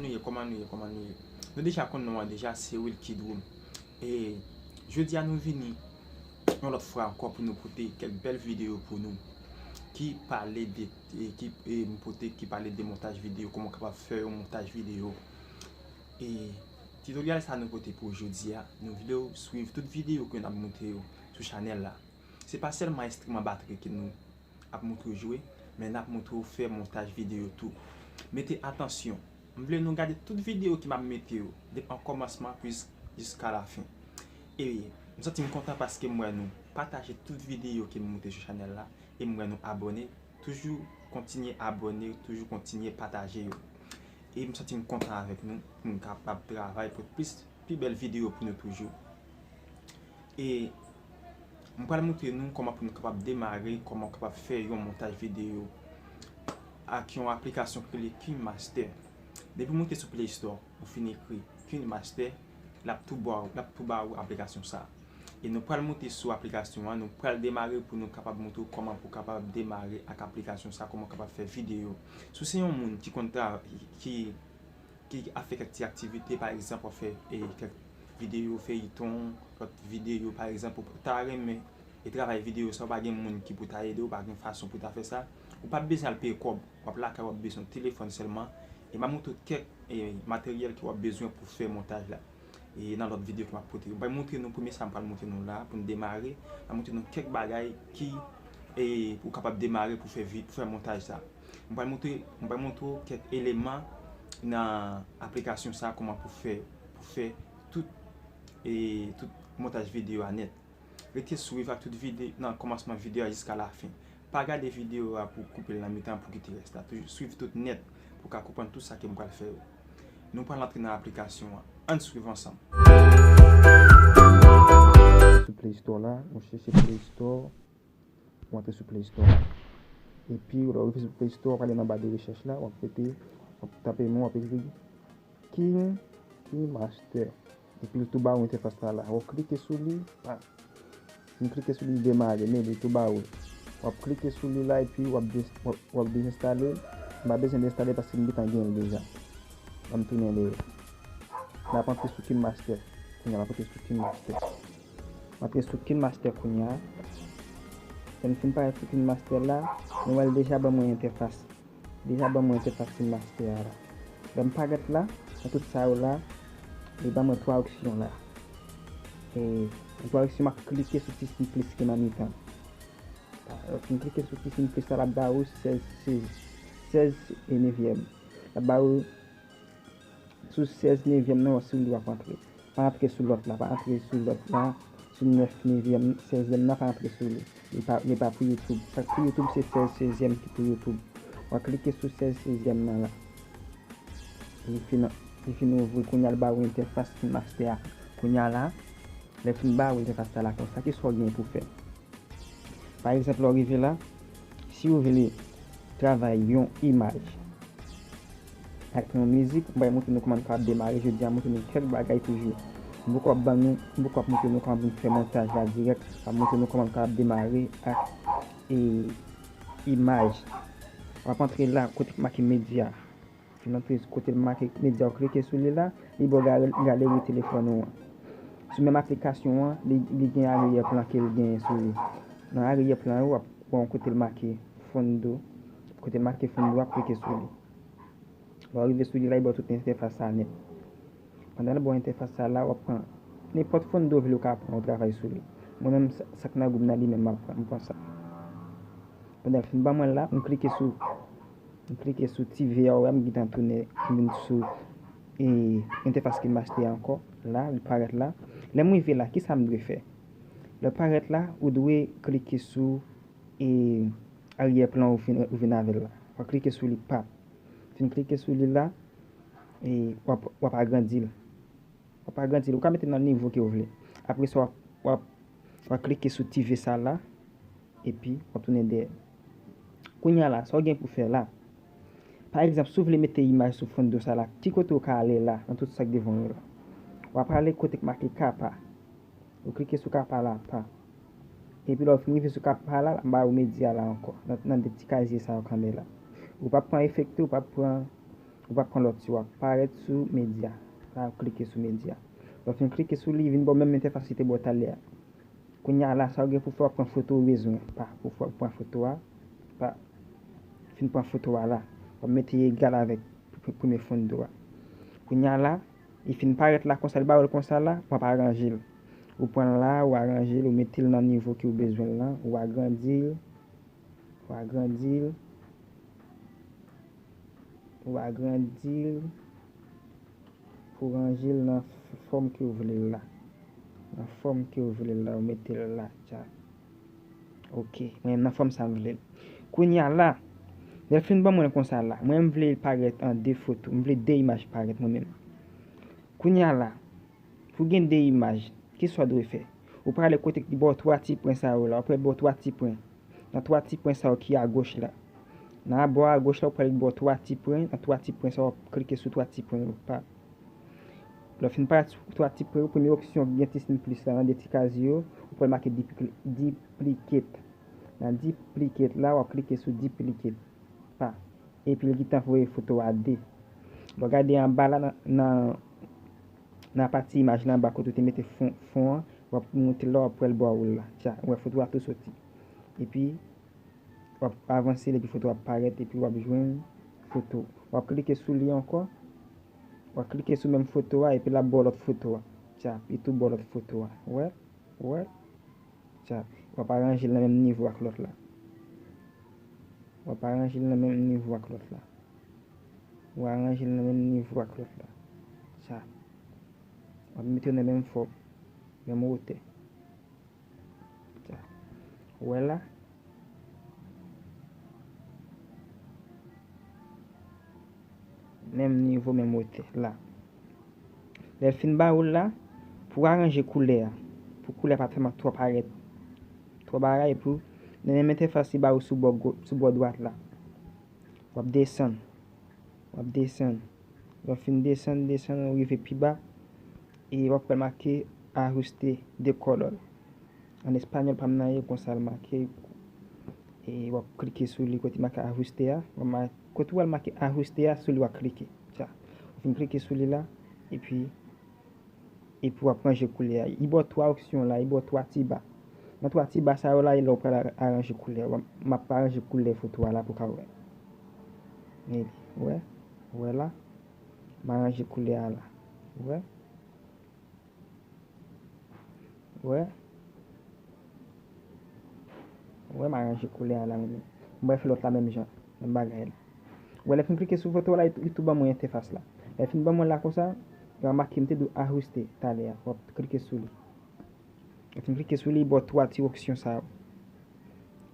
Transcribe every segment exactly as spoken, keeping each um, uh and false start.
Nou ye, kòman nou ye, kòman nou ye? Nou deja konn non an deja, se Wilky Drum. E jodi a nou vini yon lòt fwa ankò pou nou pote kèk bèl videyo pou nou ki pale de, e ki, e m pote ki pale de montaj videyo, kòman w kapab fè yon montaj videyo. E titoryal sa nou pote pou jodi a, nou vle w swiv tout videyo ke n ap monte yo sou chanèl la. Se pa sèlman enstriman batri ke nou ap montre w jwe, men n ap montre w fè montaj videyo tou. Mete atansyon, m vle nou gade tout videyo ke m ap mete yo, depi an kòmansman jis-, jiska lafen. E m santi m kontan paske m wè nou pataje tout videyo ke m monte sou chanèl la, e m wè nou abòne. Toujou kontinye abòne, toujou kontinye pataje yo. E m santi m kontan avèk nou, pou n kapab travay pou plis, pi bèl videyo pou nou toujou. E m pral montre nou kòman pou nou kapab demare, kòman w kapab fè yon montaj videyo ak yon aplikasyon ki rele KineMaster. Depi w monte sou Play Store, ou fin ekri KineMaster, l ap tou ba w, l ap tou ba ou aplikasyon sa. E nou pral monte sou aplikasyon an, nou pral demare pou nou kapab montre w kòman pou w kapab demare ak aplikasyon sa, kòman w kapab fè videyo. Si w se yon moun ki konn tra-, ki, ki ap fè kèk ti aktivite, pa egzanp, w ap fè, e, kèk videyo feyiton, lòt videyo, pa egzanp, ou ta renmen, e, travay videyo sa, ou pa gen moun ki pou ta ede w, ou pa gen fason pou ta fè sa, ou p ap bezwen al peye kòb, w ap lakay, w ap bezwen yon telefòn sèlman, e m ap montre w kèk, e, materyèl ke w ap bezwen pou fè montaj la. E nan lòt videyo ke m ap pote. M pral montre nou, premye sa m pral montre nou la, pou n demare, m ap montre nou kèk bagay ki, e, pou w kapab demare pou fè vi-, pou fè montaj sa. M pral montre, m pral montre w kèk eleman nan aplikasyon sa, kòman pou fè, pou fè tout, e, tout montaj videyo a nèt. Rete swiv ak tout videyo, nan kòmansman videyo a jiska lafen. Pa gade videyo a pou w koupe l nan mitan pou w kite rès la. Toujou swiv tout nèt pou w ka konprann tout sa ke m pral fè yo. Nou pral antre nan aplikasyon an. Ann swiv ansanm. Sou Play Store la, nou chèche Play Store, ou antre sou Play Store la. Epi, lè w rive sou Play Store, w ap ale nan ba de rechèch la, w ap mete, w ap tape men w, w ap ekri King, KineMaster. Epi l tou ba ou entèfas la la. W ap klike sou li, pa. Fin klike sou li, li demare, men li tou ba ou. W ap klike sou li la, epi w ap des-, w ap, w ap dezenstale l. M pa bezwen dezenstale paske m gentan gen l deja. Ban m tounen deyò. N ap antre sou KineMaster. Kounye a, n ap antre sou KineMaster. M antre sou KineMaster kounye a. Lè m fin parèt sou KineMaster la, nou wè l deja ban mwen entèfas. Deja ban mwen entèfas KineMaster a la. Lè m parèt la, nan tout sa yo la, li ban mwen twa opsyon la. E, nan twa opsyon, m ap klike sou ti siy plis ki nan mitan. Lè m klike sou ti siy plis la, l ap ba ou sèz, sèz, sèz e nevyèm. L ap ba ou sou sèz nevyèm nan, w ap sou li w ap antre. Pa antre sou lòt la, pa antre sou lòt la, sou nèf nevyèm, sèzyèm nan, pa antre sou li. Li pa, li pa pou YouTube. Sa k pou YouTube, se sèz sezyèm ki pou YouTube. W ap klike sou sèz sezyèm nan la. Li fin, li fin ouvri, kounye a l ba ou entèfas KineMaster a. Kounye a la, lè fin ba ou entèfas sa la konsa, kisa w gen pou fè? Pa egzanp, lè w rive la, si w vle travay yon imaj ak yon mizik, m pral montre nou kòman nou kapab demare. Jodi a, m montre nou kèk bagay toujou. M poko ap ban nou, m poko ap montre nou kòman pou nou fè montaj la dirèk. M ap montre nou kòman nou kapab demare ak, e, imaj. W ap antre la, kote k make medya. Fin antre kote l make medya, w klike sou li la, li ba w gale-, galeri telefòn ou an. Sou menm aplikasyon an, li, li gen aryè plan ke l genyen sou li. Nan aryè plan yo, w ap wè yon kote l make Fondo. Kote l make Fondo, w ap klike sou li. Lè w rive sou li la, li ba w tout entèfas sa nèt. Pandan l ba w entèfas sa la, w ap pran nenpòt Fondo w vle, w ka pran, w travay sou li. Mwen menm, sa, sa k nan gou m nan, li menm m ap pran, m pran sa. Pandan l fin ban mwen l la, m klike sou M klike sou ti V a, w wè m gentan tounen vin sou, e, entèfas KineMaster ankò. La, li parèt la. Lè m rive la, kisa m dwe fè? Lè parèt la, ou dwe klike sou, e, aryè plan ou vin, ou vin avè l la. W ap klike sou li, pap. Fin klike sou li la, e, w ap, w ap agrandi l. W ap agrandi l. Ou ka mete nan nivo ke w vle. Apre sa, w ap, w ap, w ap klike sou ti V sa la, epi w ap tounen dèyè. Kounye a la, sa w gen pou fè la? Pa egzanp, si w vle mete imaj sou Fondo sa la, ki kote w ka ale la, nan tout sa k devan w yo la? W ap ale kote k make kapa. Ou klike sou kapa la, pa. Epi lè w fin rive sou kapa la, l ap ba ou medya la ankò, nan, nan de ti kazye sa yo k anlè la. Ou p ap pran efekte, ou p ap pran Ou pral pran lòt yo, w ap parèt sou medya. La, w klike sou medya. Lè w fin klike sou li, vin bò menm entèfas ki te bò talè a. Kounye a la, sa w gen pou fè, w ap pran foto ou bezwen. Pa, pou fè, w ap pran foto a. Pa, fin pran foto a la. W ap mete egal avèk pr-, premye fondo a. Kounye a la, li fin parèt la konsa, li ba w l konsa la, w ap aranje l. Ou pran l la, ou aranje l, ou mete l nan nivo ke w bezwen l lan, ou agrandi l, ou agrandi l, ou agrandi l, pou ranje l nan f-, fòm ke w vle l la. Nan fòm ke w vle l la, ou mete l la, tcha. Ok, mwen menm nan fòm sa m vle l. Kounye a la, lè l fin ban mwen l konsa la, mwen m vle l parèt an de foto, m vle de imaj parèt mwen menm. Kounye a la, pou gen de imaj, kisa w dwe fè? Ou prale kote ki bò twa ti pwen sa yo la, ou prale bò twa ti pwen. Nan twa ti pwen sa yo ki agoch la. Nan bò agoch la, ou prale bò twa ti pwen, nan twa ti pwen sa yo, w ap klike sou twa ti pwen yo. Pa. Lè w fin parèt sou twa ti pwen yo, premye opsyon ki gen ti siy plis la, nan de ti kaz yo, ou prale make dipli-, diplicate. Nan diplicate la, w ap klike sou diplicate. Pa. Epi l gentan voye foto a de. Lè w gade anba la nan, nan, nan pati imaj la anba kote w te mete fon, fon an, w ap monte la, w ap wè l bò ou la. Tcha, ou wè foto a tou soti. Epi, w ap avanse l epi foto a ap parèt epi w ap jwenn foto. W ap klike sou li ankò. W ap klike sou menm foto a epi l ap ba w lòt foto a. Tcha, li tou ba w lòt foto a. Ou wè? Ou wè? Tcha, w ap aranje l nan menm nivo ak lòt la. W ap aranje l nan menm nivo ak lòt la. W aranje l nan menm nivo ak lòt la. Tcha. W ap mete yo nan menm fòm, menm wotè. Tcha. Ou wè la? Menm nivo, menm wotè la. Lè l fin ba ou l la, pou w aranje koulè a, pou koulè a pa tèlman twò parèt, twò bagay, pou nan menm entèfas li ba ou sou bò go-, sou bò dwat la. W ap desann. W ap desann. Lè w fin desann, desann, ou rive pi ba. E w ap wè make ajuste de color. An espanyòl pa m nan ye konsa l make. E w ap klike sou li kote make ajuste a. W ap ma-, kote w wè l make ajuste a, sou li w ap klike. Sa. Ou fin klike sou li la. Epi Epi w ap ranje koulè a. Li ba w twa opsyon la, li ba w twa ti ba. Nan twa ti ba sa yo la, e la w pral aranje koulè a. M ap aranje koulè foto a la pou w ka wè. Gade, ou wè? Ou wè la? M aranje koulè a la. Ou wè? Ou wè? Ou wè, m aranje koulè a la, mwen menm. M pral fè lòt la menm jan, menm bagay la. Ou wè, lè m fin klike sou foto a la, li tou ban mwen entèfas la. Lè l fin ban mwen la konsa, w a remake m te di w ajuste talè a. W ap klike sou li. Lè w fin klike sou li, li ba w twa ti opsyon sa yo.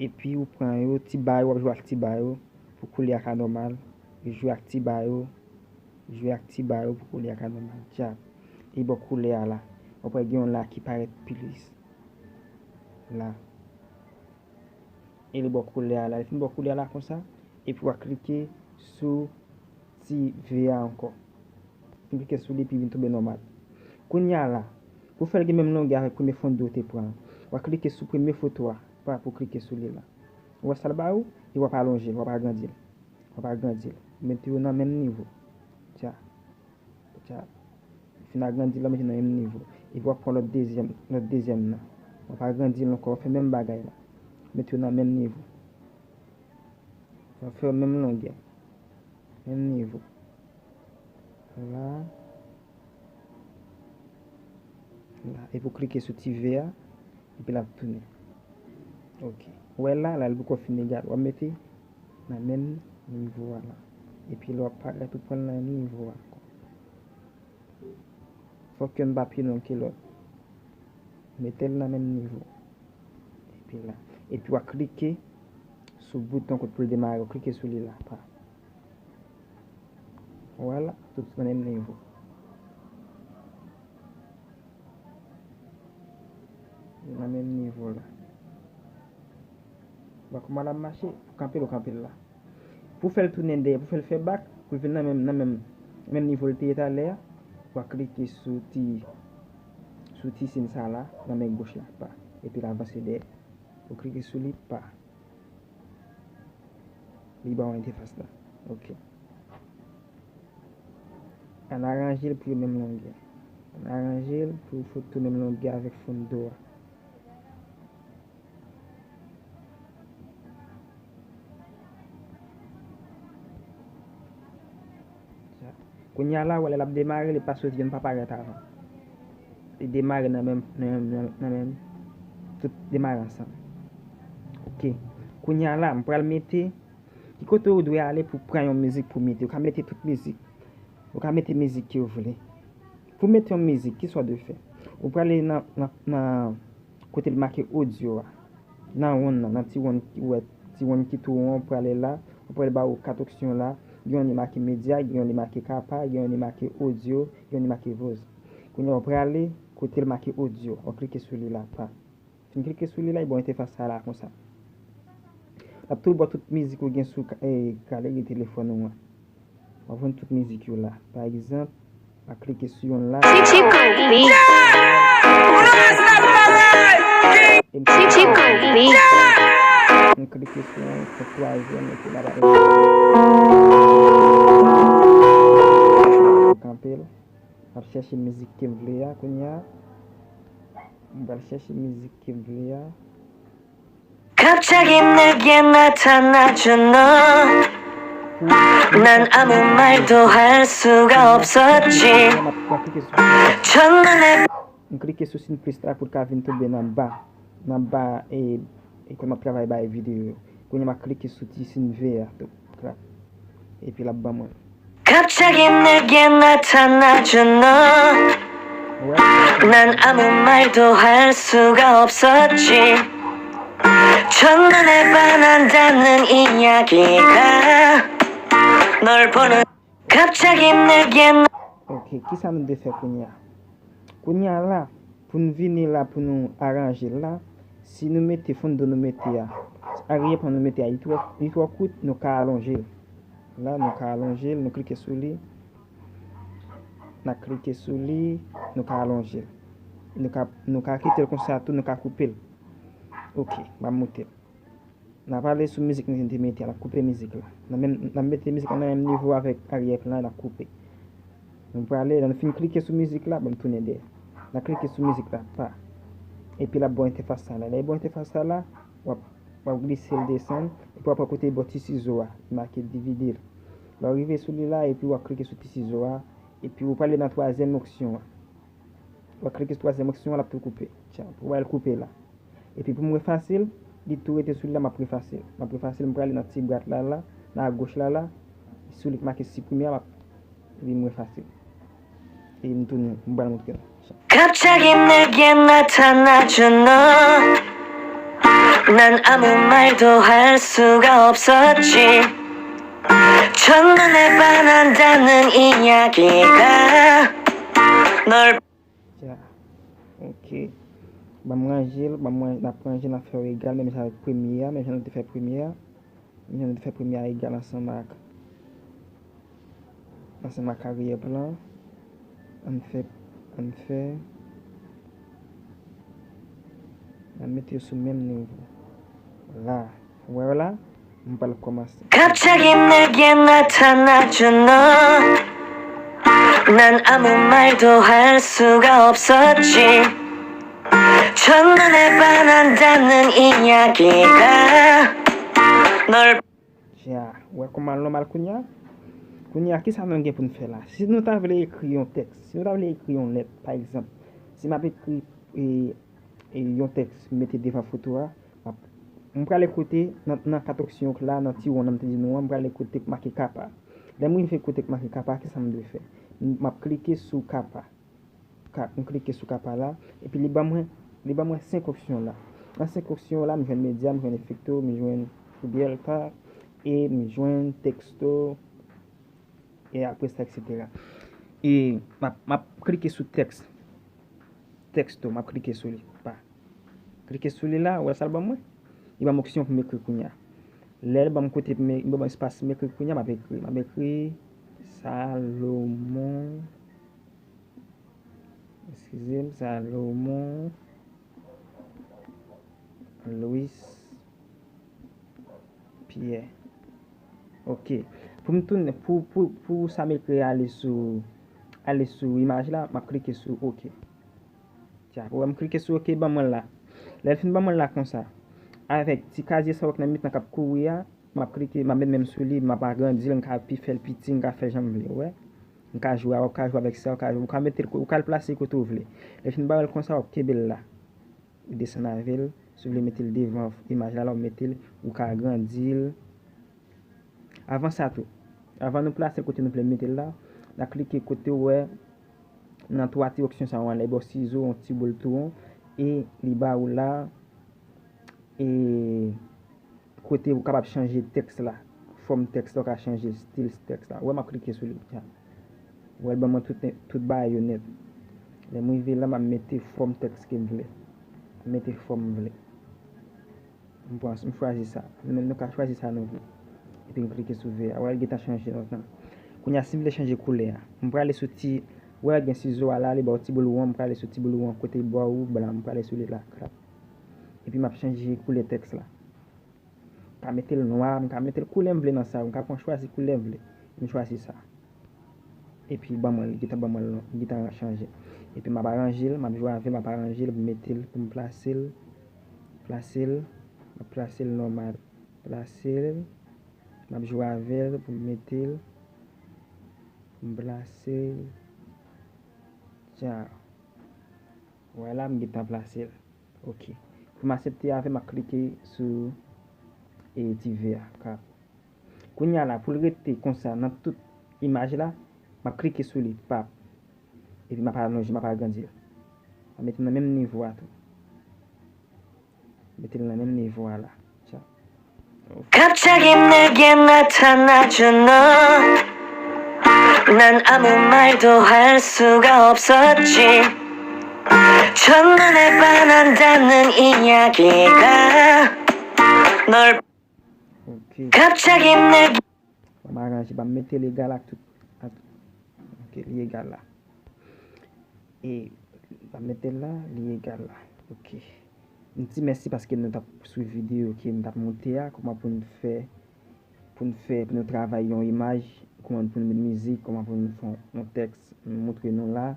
Epi ou pran yo, ti ba yo, w ap jwe ak ti ba yo pou koulè a ka nòmal. Jwe ak ti ba yo, jwe ak ti ba yo pou koulè a ka nòmal. Tcha. Li ba w koulè a la. W ap wè gen yon la ki parèt plis. La. E li ba w koulè a la. Li fin ba w koulè a la konsa. Epi w a klike sou ti V a ankò. Fin klike sou li epi vin tonbe nòmal. Kounye a la, pou fè l gen menm longè avèk premye fondo w te pran an, w a klike sou premye foto a, pa pou klike sou li la. Ou wè sa l ba ou, e w ap alonje l, w ap agrandi l. W ap agrandi l. Mete yo nan menm nivo. Tcha. Tcha. Fin agrandi l, mete nan menm nivo. Epi w ap pran lòt dezyèm, lòt dezyèm nan. W ap agrandi l ankò, w ap fè menm bagay la. Mete yo nan menm nivo. W ap fè yo menm longè. Menm nivo. La. La. Epi w klike sou ti V a. Epi l ap tounen. Ok. Ou wè la, la, li poko fin egal. W ap mete nan menm nivo a la. Epi lè w ap parèt, ou pran l nan menm nivo a ankò. Fòk youn pa pi long ke lòt. Mete l nan menm nivo. Epi la. Epi w a klike sou bouton kote pou l demare. W klike sou li la. Pa. Ou wè la, tout nan menm nivo. Nan menm nivo la. Ou wè kòman l ap mache? Pou kanpe l, ou kanpe l la. Pou fè l tounen dèyè, pou fè l fè bak, pou l vin nan menm, nan menm, menm nivo l te ye talè a, w a klike sou ti, sou ti siy sa la, nan men goch la, pa. Epi l avanse dèyè. Ou klike sou li, pa. Li ba w entèfas la. Ok. Ann aranje l pou yo menm longè. Ann aranje l pou foto menm longè avèk fondo a. Kounye a la, wè lè l ap demare, li pa soti, youn pa parèt avan. Li demare nan menm, nan menm, nan, nan menm, tout demare ansanm. Ok. Kounye a la, m pral mete, ki kote ou dwe ale pou pran yon mizik pou mete. Ou ka mete tout mizik. Ou ka mete mizik ke w vle. Pou mete yon mizik, kisa w dwe fè? Ou prale nan, nan, nan kote l make odyo a. Nan wonn nan, nan ti wonn ki wè, ti wonn ki tou won, ou prale la, ou prale ba ou kat opsyon la, gen yon li make medya, gen yon li make kapa, gen yon li make odyo, gen yon li make voz. Kounye a ou prale kote l make odyo, ou klike sou li la, pa. Fin klike sou li la, li ba w entèfas sa la konsa. L ap tou ba w tout mizik ou gen sou ka- eh, galeri telefòn ou an. W ap jwenn tout mizik yo la. Pa egzanp, m ap klike sou yonn la. Chico Beat. E m Chico Beat. M klike sou yon fòk twazyèm epi la pa kanpe l. M ap chèche mizik ke m vle a kounye a. M pral chèche mizik ke m vle a. 갑자기 내게 나타나준 너. 난 아무 말도 할 수가 없었지. Mwen klike sou, 첫눈에 m klike sou siy plis la pou l ka vin tonbe nan ba. Nan ba, e, e kote m ap travay bay videyo yo. Kounye a m ap klike sou ti siy vè a tou. Klak. Epi l ap ban mwen. 갑자기 내게 나타나준 너. 난 아무 말도 할 수가 없었지. 첫눈에 반한다는 이야기가 널 보는 갑자기 내게 나- Ok, kisa nou dwe fè kounye a? Kounye a la, pou n vini la, pou nou aranje l la, si nou mete fondo nou mete a, aryè plan nou mete a, li twò, li twò kout, nou ka alonje l. La, nou ka alonje l, nou klike sou li. N a klike sou li, nou ka alonje l. Nou ka, nou ka kite l konsa tou, nou ka koupe l. Ok, m ap moute l. N a prale sou mizik nou te mete a, n ap koupe mizik la. N ap menm, n ap mete mizik la nan menm nivo avèk aryè plan an, n ap koupe. Nou prale, lè nou fin klike sou mizik la, ban m tounen dèyè. N a klike sou mizik la, pa. Epi l ap ba w entèfas sa la. Lè l ba w entèfas sa la, w ap, w ap glise l desann, epi w ap wè kote bò ti sizo a, li make divide l. Lè w rive sou li la, epi w ap klike sou ti sizo a, epi w prale nan twazyèm opsyon an. W ap klike sou twazyèm opsyon an, l ap tou koupe. Tcha, w wè l koupe la. Epi pou m refase l, li tou rete sou li la, m ap refase l. M ap refase l, m prale nan ti bwat la, la, nan agoch la, la, sou li k make siprime a, m ap, epi m refase l. Epi m tounen, m pral montre nou. 갑자기 내게 나타나준 너. 난 아무 말도 할 수가 없었지. 첫눈에 반한다는 이야기가 널 Ya. Ok. Ban m ranje l, ban m ran-, n ap ranje l, n ap fè yo egal, menm jan avèk premye a, menm jan nou te fè premye a. Menm jan nou te fè premye a egal ansanm ak, ansanm ak aryè plan. Ann fè, ann fè, ann mete yo sou menm nivo. La. Ou wè la? M pral kòmanse. 갑자기 내게 나타나준 너. 난 아무 말도 할 수가 없었지. 첫눈에 반한다는 이야기가 널 Ya, ou wè kòman l nòmal kounye a? Kounye a, kisa nou gen pou n fè la? Si nou ta vle ekri yon tèks, si nou ta vle ekri yon lèt, pa egzanp, si m ap ekri, e, e, yon tèks, m mete devan foto a, m ap, m prale kote nan, nan kat opsyon k la, nan ti wonn nan m te di nou an, m prale kote k make kapa. Lè m rive kote k make kapa, kisa m dwe fè? M, m ap klike sou kapa. Ka, m klike sou kapa la, epi li ban mwen, li ban mwen senk opsyon la. Nan senk opsyon la, m jwenn medya, m jwenn efekto, m jwenn Delta, e m jwenn teksto, e apre sa, etsetera. E m ap, m ap klike sou tèks. Teksto, m ap klike sou li. Pa. Klike sou li la, ou wè sa l ban mwen? Li ban m opsyon pou m ekri kounye a. Lè l ban m kote pou m, li ban m espas pou m ekri kounye a, m ap ekri. M ap ekri Salomon. Eskize m, Salomon Louis Pierre. Ok. Pou m tounen, pou, pou, pou sa m ekri ale sou, ale sou imaj la, m ap klike sou oke. Tya, ou wè m klike sou oke, ban mwen l la. Lè l fin ban mwen l la konsa, avèk ti kazye sa w wè k nan mitan k ap kouri a, m ap klike, m ap met men m sou li, m ap agrandi l, m ka pi fè l piti, m ka fè jan m vle, ou wè. M ka jwe, w ka jwe avèk sa, w ka, w ka mete l, ou ka l plase kote w vle. Lè l fin ba w l konsa, w ap kenbe l la. Ou desann avè l, si w vle mete l devan imaj la, la w mete l, ou ka agrandi l. Avan sa tou, avan nou plase l kote nou vle mete l la, n a klike kote w wè nan twa ti opsyon sa yo anlè bò sizo, yon ti boul tou won, e li ba ou la, e kote ou kapab chanje tèks la, fòm tèks la, ou ka chanje stil tèks la. Ou wè m ap klike sou li. Ou wè l ban mwen tout, tout bagay yo nèt. Lè m rive la, m ap mete fòm tèks ke m vle. M mete fòm m vle. M pran, m chwazi sa. Nou menm nou ka chwazi sa nou vle. Epi m klike sou vè a. Ou wè l gentan chanje nan tan. Kounye a, si m vle chanje koulè a, m prale sou ti, ou wè gen sizo a la, li ba w ti boul won, m prale sou ti boul won kote bò ou blan, m prale sou li la, klap. Epi m ap chanje koulè tèks la. M ka mete l nwa, m ka mete l koulè m vle nan sa, m ka pran chwazi koulè m vle. M chwazi sa. Epi ban mwen l, li gentan ban mwen l, li gentan chanje. Epi m ap aranje l, m ap jwe avè l, m ap aranje l, pou m mete l, pou m plase l, plase l, m ap plase l nòmal. Plase l, m ap jwe avè l, pou m mete l, pou m plase l. Tya. Vwala, m gentan plase l. Oke. Pou m aksepte avè l, m ap klike sou e, ti vè a. Ka. Kounye a la, pou l rete konsa nan tout imaj la, m ap klike sou li, pap. Epi m ap alonje, m ap agrandi l. M ap mete l nan menm nivo a tou. Mete l nan menm nivo a la. Tya. 갑자기 내게 나타나준 너. 난 아무 말도 할 수가 없었지. 첫눈에 반한다는 이야기가 널 Ok. 갑자기 내게 Ban m aranje, ban m mete l egal ak tout. Ak, ok, li egal la. E, ban m mete l la, li egal la. Ok. M di mèsi paske nou t ap swiv videyo ke m t ap monte a, kòman pou n fè, pou n fè, pou nou travay yon imaj, kòman pou n met mizik, kòman pou n fè yon tèks, m montre nou la.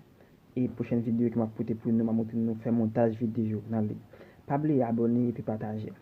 E pwochèn videyo ke m ap pote pou nou, m ap montre nou fè montaj videyo nan li. Pa bliye abòne epi pataje.